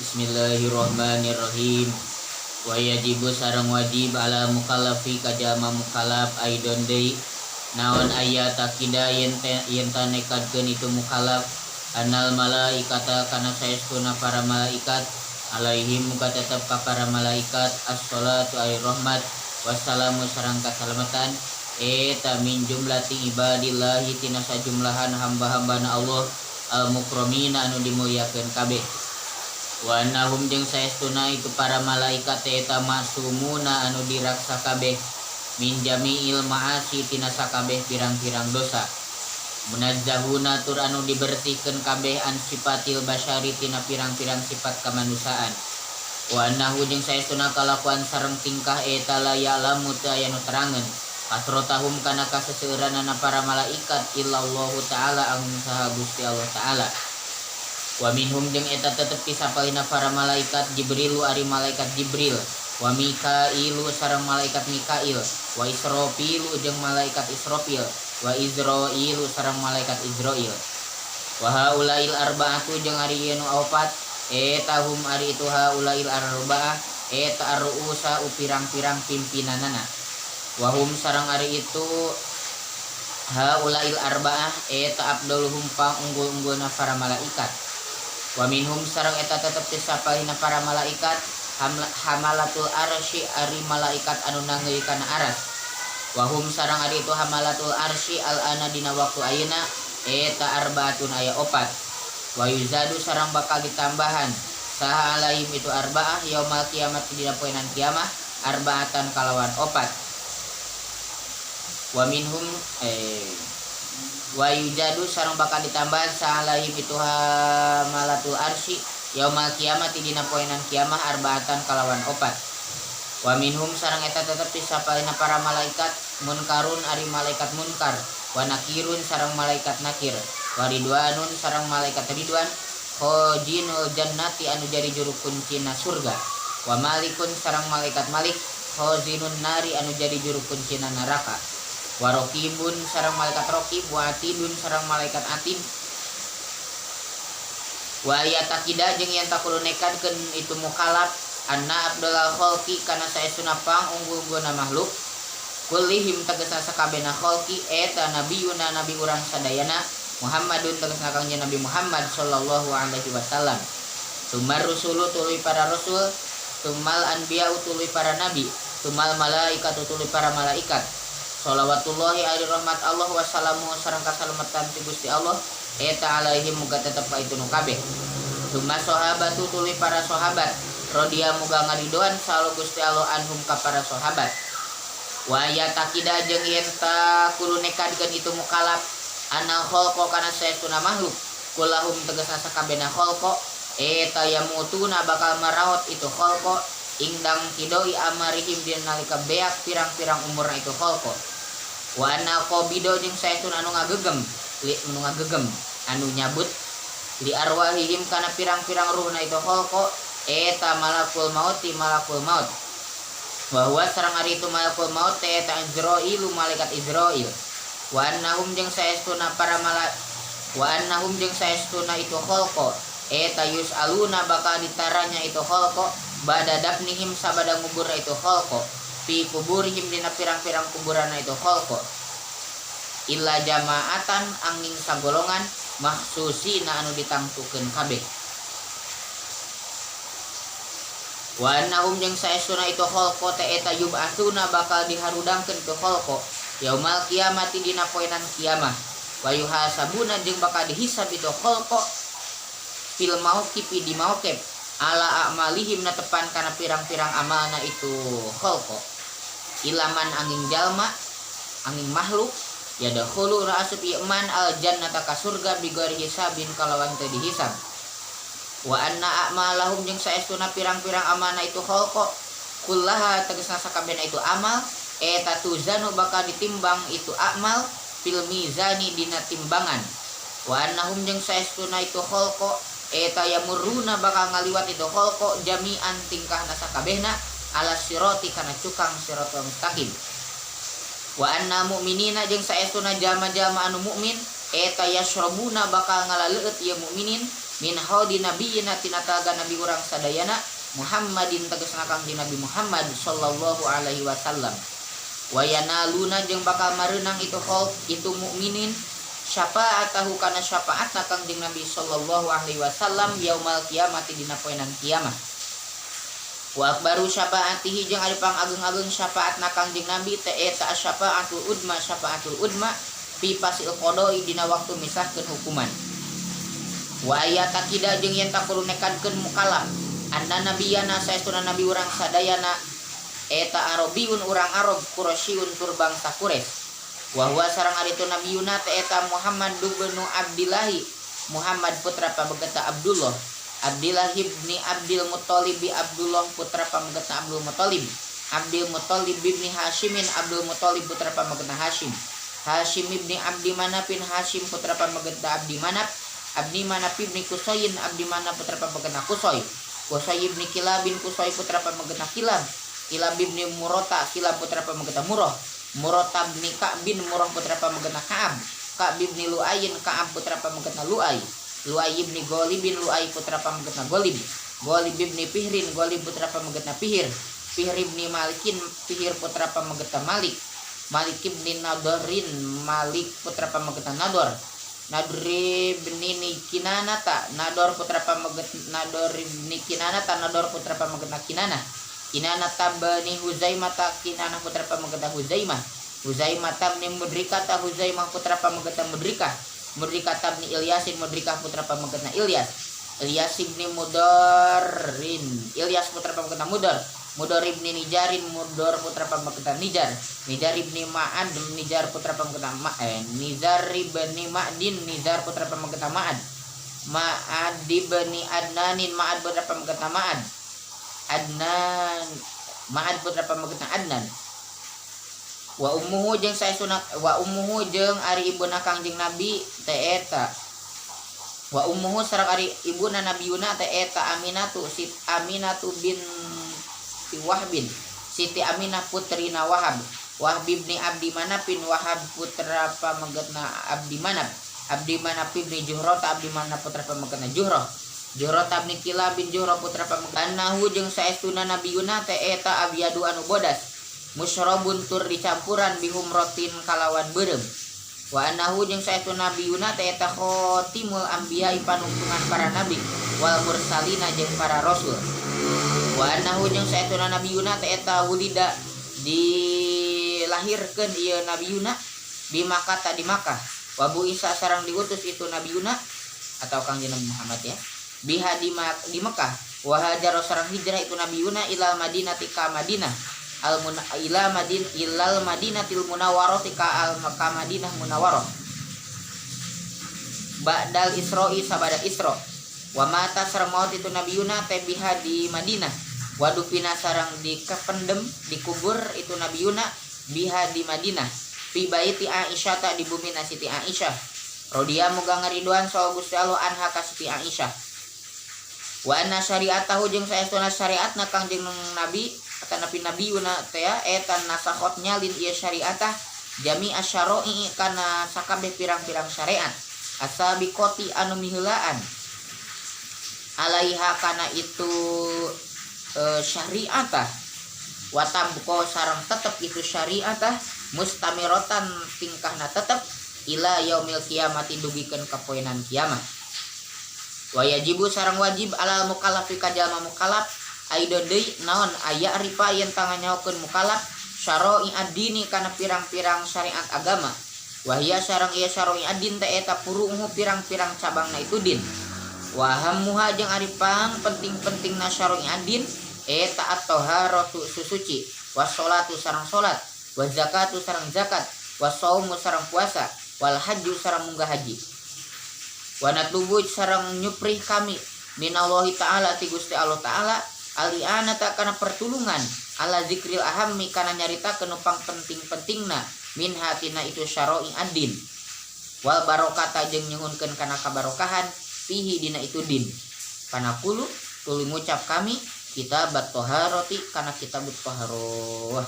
Bismillahirrahmanirrahim. Wa yajibu sareng wajib ala mukallafi ka jalma mukallaf aidon deui naon aya takida yen yen ta nekadkeun itu mukallaf annal malaikata kana saestuna para malaikat alaihim muga tetep ka para malaikat as-shalatu ay rahmat wassalamu sareng kasalamatan eta min jumlati ibadillahi tina sajumlahan hamba-hambana Allah al-mukromina anu dimuliakeun kabeh. Wa annahum jeung saestuna itu para malaikat teh eta ma'sumuna anu diraksa kabeh min jami'il ma'asi tina sakabeh pirang-pirang dosa. Munazzahuna tur anu dibersihkeun kabeh an sifatil basyari tina pirang-pirang sifat kamanusiaan. Wa annahu jeung saestuna kalakuan sareng tingkah eta la ya'lamu teu aya nu terangeun kasrotahum kana kaseseueuranana para malaikat illallahu ta'ala angin saha Gusti Allah ta'ala. Wa minhum jeung eta tetep ti sapalihna para malaikat Jibrilu ari malaikat Jibril wa Mikailu sareng malaikat Mikail wa Israfilu jeung malaikat Israfil wa Izrailu sareng malaikat Izrail. Wa haulail arba'atu jeung ari ieu nu opat eta hum ari itu haulail arba'ah eta arruusa pirang-pirang pimpinanana. Wa hum sareng ari itu haulail arba'ah eta afdaluhum pangunggul-unggulna para malaikat. Wa minhum sareng eta tetep ti sapalihna para malaikat hamalatul arsy ari malaikat anu nanggeuy kana aras. Wa hum sareng ari itu hamalatul arsy al-ana dina waktu ayeuna eta arbaatun aya opat. Wa yuzadu sareng bakal ditambahan saha alaihim itu arbaah yaumal kiamat dina poenan kiamah arbaatan kalawan opat. Wa minhum wa yujadu sareng bakal ditambahan saha alaihim itu hamalatul arsy yaumal kiamat dina poenan kiamah arbaatan kalawan opat. Wa minhum sareng eta tetep ti sapalihna para malaikat munkarun ari malaikat munkar wa nakirun sareng malaikat nakir wa ridwanun sareng malaikat ridwan khajinul jannati anu jadi juru kuncina surga wa malikun sareng malaikat malik khazinun nari anu jadi juru kuncina neraka wa raqibun sareng malaikat raqib wa atidun sareng malaikat atid. Wa ayatakida jeung yen kudu nekadkeun itu mukallaf anna afdalal khalqi kana saestuna pangunggul-unggulna makhluk kullihim tegasna sakabehna khalqi eta nabiyuna nabi urang sadayana Muhammadun tegasna Kangjeng Nabi Muhammad sallallahu alaihi wasallam. Sumar rusulu tuluy para rasul, tumal anbiya tuluy para nabi, tumal malaikatu tuluy para malaikat. Shalawatullahi alaihi rahmat Allah wassalamu sareng kasalamatan ti Gusti Allah eta alaihim muga tetep ka itu nu kabeh. Summa sahabatu tuluy para sahabat rodiya muga ngaridoan saha Gusti Allah anhum ka para sahabat. Wa yatakida jeung yen ta kudu nekadkeun itu mukallaf anna khalqa kana saestuna makhluk kulahum tegasna sakabehna khalqa eta yamutuna bakal maraot itu khalqa ingdang kidoi amarihim dina nalika beak pirang-pirang umurna itu khalqa. Wa anna qabido jeung saestuna anu ngagegem li anu ngagegem anu nyabut li arwahihim kana pirang-pirang ruhna itu khalqa eta malakul mauti malakul maut. Wa huwa sareng ari itu malakul maut teh eta Izrailu malaikat Izrail. Wa annahum jeung saestuna para malaikat wa annahum jeung saestuna itu khalqa eta yus'aluna bakal ditaranya itu khalqa bada dafnihim sabada nguburna itu khalqa fi kuburihim dina pirang-pirang kuburanna itu khalqa illa jama'atan angin sagolongan mahsusina anu ditangtukeun kabeh. Wa annahum jeung saestuna itu khalqa teh eta yub'atsuna bakal diharudangkeun ke khalqa yaumal kiamati dina poenan kiamah wa yuhasabuna jeung bakal dihisab itu khalqa fil mauqifi di mauqif ala a'malihim na tepan kana pirang-pirang amalna itu khalqa ilaman angin jalma angin makhluk yadkhulu ra'asup iman al jannata ka surga bighairi hisabin kalawan teu dihisab. Wa anna a'malahum jeung saestuna pirang-pirang amalna itu khalqa kullaha tegasna sakabehna itu amal eta tuzanu bakal ditimbang itu amal fil mizani dina timbangan. Wa annahum jeung saestuna itu khalqa eta yamurruna bakal ngaliwat itu khalqa jami'an tingkahna sakabehna ala sirati kana cukang siratal mustaqim. Wa anna mu'minina jeung saestuna jalma-jalma anu mukmin eta yashrabuna bakal ngalaleueut ieu mukminin Min haudi nabiyina tina talaga nabi urang sadayana Muhammadin tegasna Kangjeng Nabi Muhammad sallallahu alaihi wasallam. Wa yanaluna jeung bakal mareunang itu khalq itu mukminin syafaatahu kana syafaatna Kangjeng Nabi sallallahu alaihi wasallam yaumal kiamati dina poenan kiamat. Wa akbaru syafaatihi jeung ari pangageung-ageung syafaatna Kangjeng Nabi teh eta asyafaatul udma syafaatul udma fi fasil qada'i dina waktu misahkeun hukuman. Wa ayatakida jeung yen kudu nekadkeun mukallaf anna nabiyana saestuna nabi urang sadayana eta arabiun urang Arab Qurasyun tur bangsa Quraisy. Wa huwa sareng ari itu nabiyuna teh eta Muhammad bin Abdillahi Muhammad putra pamegeta Abdullah Abdillah ibni Abdul Muthalib Abdullah putra pamegeta Abdul Muthalib Abdul Muthalib ibni Hasyimin Abdul Muthalib putra pamegeta Hasyim Hasyim ibni Abdi Manapin Hasyim putra pamegeta Abdi Manap Abdi Manap ibni Kusoyin Abdi Manap putra pamegeta Kusoy Kusoy ibni Kilabin Kusoy putra pamegeta Kilab Kilab ibni Murota Kilab putra pamegeta Murah Murota ibni Ka'bin Murah putra pamegeta Ka'ab Ka'b ibni Lu'ayin Ka'ab putra pamegeta Lu'ay Lu'ay ibni Ghalibin Lu'ay putra pamegeta Ghalib Ghalib ibni Fihrin Ghalib putra pamegeta Fihir Fihr ibni Malikin Fihir putra pamegeta Malik Malik ibni Nadorin Malik putra pamegeta Nador Nador ibni Kinanata Nador putra pameget Nador ibni Kinanata Nador putra pamegeta Kinanah Kinanata bani Huzaimah Kinanah putra pamegeta Huzaimah Huzaimah ibni Mudrikata Huzaimah putra pamegeta Mudrikah Mudrikata ibni Ilyasin Mudrikah putra pamegeta Ilyas Ilyas ibni Mudarin Ilyas putra pamegeta Mudar Mudar ibni Nijarin Mudar putra pamegeta Nijar Nijar ibni Ma'ad Nijar putra pamegeta Nizar ibni Ma'din Nizar putra pamegeta Ma'ad Ma'ad ibni Adnanin Ma'ad putra pamegeta Ma'ad Adnan Ma'ad putra pamegeta Adnan. Wa ummuhu jeung saestuna wa ummuhu jeung ari ibuna Kangjeng Nabi teh eta wa ummuhu sareng ari ibuna Nabiyuna teh eta Aminatu Sit Aminatu bin Wahbin Siti Aminah putrina Wahab Wahab ibni Abdi Manapin Wahab putra pamegetna Abdi Manap Abdi Manap ibni Juhrata Abdi Manap putra pamegetna Juhrah Juhrah ibni Kilab bin Juhrah putra pamegetna Annahu jeung saestuna Nabiyuna teh eta abyadu anu bodas musyrabun tur dicampuran bihumrotin kalawan beureum. Wa annahu jeung saestuna Nabiyuna teh eta khotimul anbiya panungtungan para nabi wal mursalina jeung para rasul. Wa annahu jeung saestuna Nabiyuna teh eta wulida dilahirkeun ieu Nabiyuna di Makkah di Makkah. Wa buisa sareng diutus itu Nabiyuna atau Kangjeng Nabi Muhammad ya biha di Mekah. Wa hajara sareng hijrah itu Nabiyuna ilal Madinati ka Madinah al ila madin ilal Madinatil Munawwarah ka al ka Madinah Munawwarah ba'dal Isra'i sabada Isra. Wa mata sareng maut itu Nabiyuna teh biha di Madinah. Wa dufina sareng dikependem dikubur itu Nabiyuna biha di Madinah fi baiti Aisyah ta di bumi Siti Aisyah radhiyallahu muga ngariduan saha Gusti Allah anha ka Siti Aisyah. Wa anna syariatahu jeung saestuna syariatna Kangjeng Nabi atau Nabi Nabiyuna teh eta nasakhot nyalin ieu syariatah jami asyara'i kana sakabeh pirang-pirang syariat asabiqati anu miheulaan alaiha kana itu syariatah wa tabqa sareng tetep itu syariatah mustamiratan tingkahna tetep ila yaumil kiamati dugikeun ka poenan kiamat. Wa yajibu sareng wajib alal mukallafi ka jalma mukallaf aidon deui naon aya rifa yen tanganyaokeun mukallaf syara'i ad-dini kana pirang-pirang syariat agama. Wahia sareng ieu syara'i ad-din teh eta puru'uhu pirang-pirang cabangna itu din. Wa hammuha jeung ari pang penting-pentingna syara'i ad-din eta at-taharatu susuci was-sholatu sareng salat wa zakatu sareng zakat was-saumu sareng puasa wal hajju sareng munggah haji. Wa natlubu sareng nyuprih kami minallahi ta'ala ti Gusti Allah ta'ala alianata kana pertulungan ala zikril ahammi kana nyaritakeun nu pang penting-pentingna min hatina itu syara'i ad-din wal barokata jeung nyuhunkeun kana kabarokahan fihi dina itu din. Panaqulu tuluy ngucap kami kitab taharati kana kitab taharah.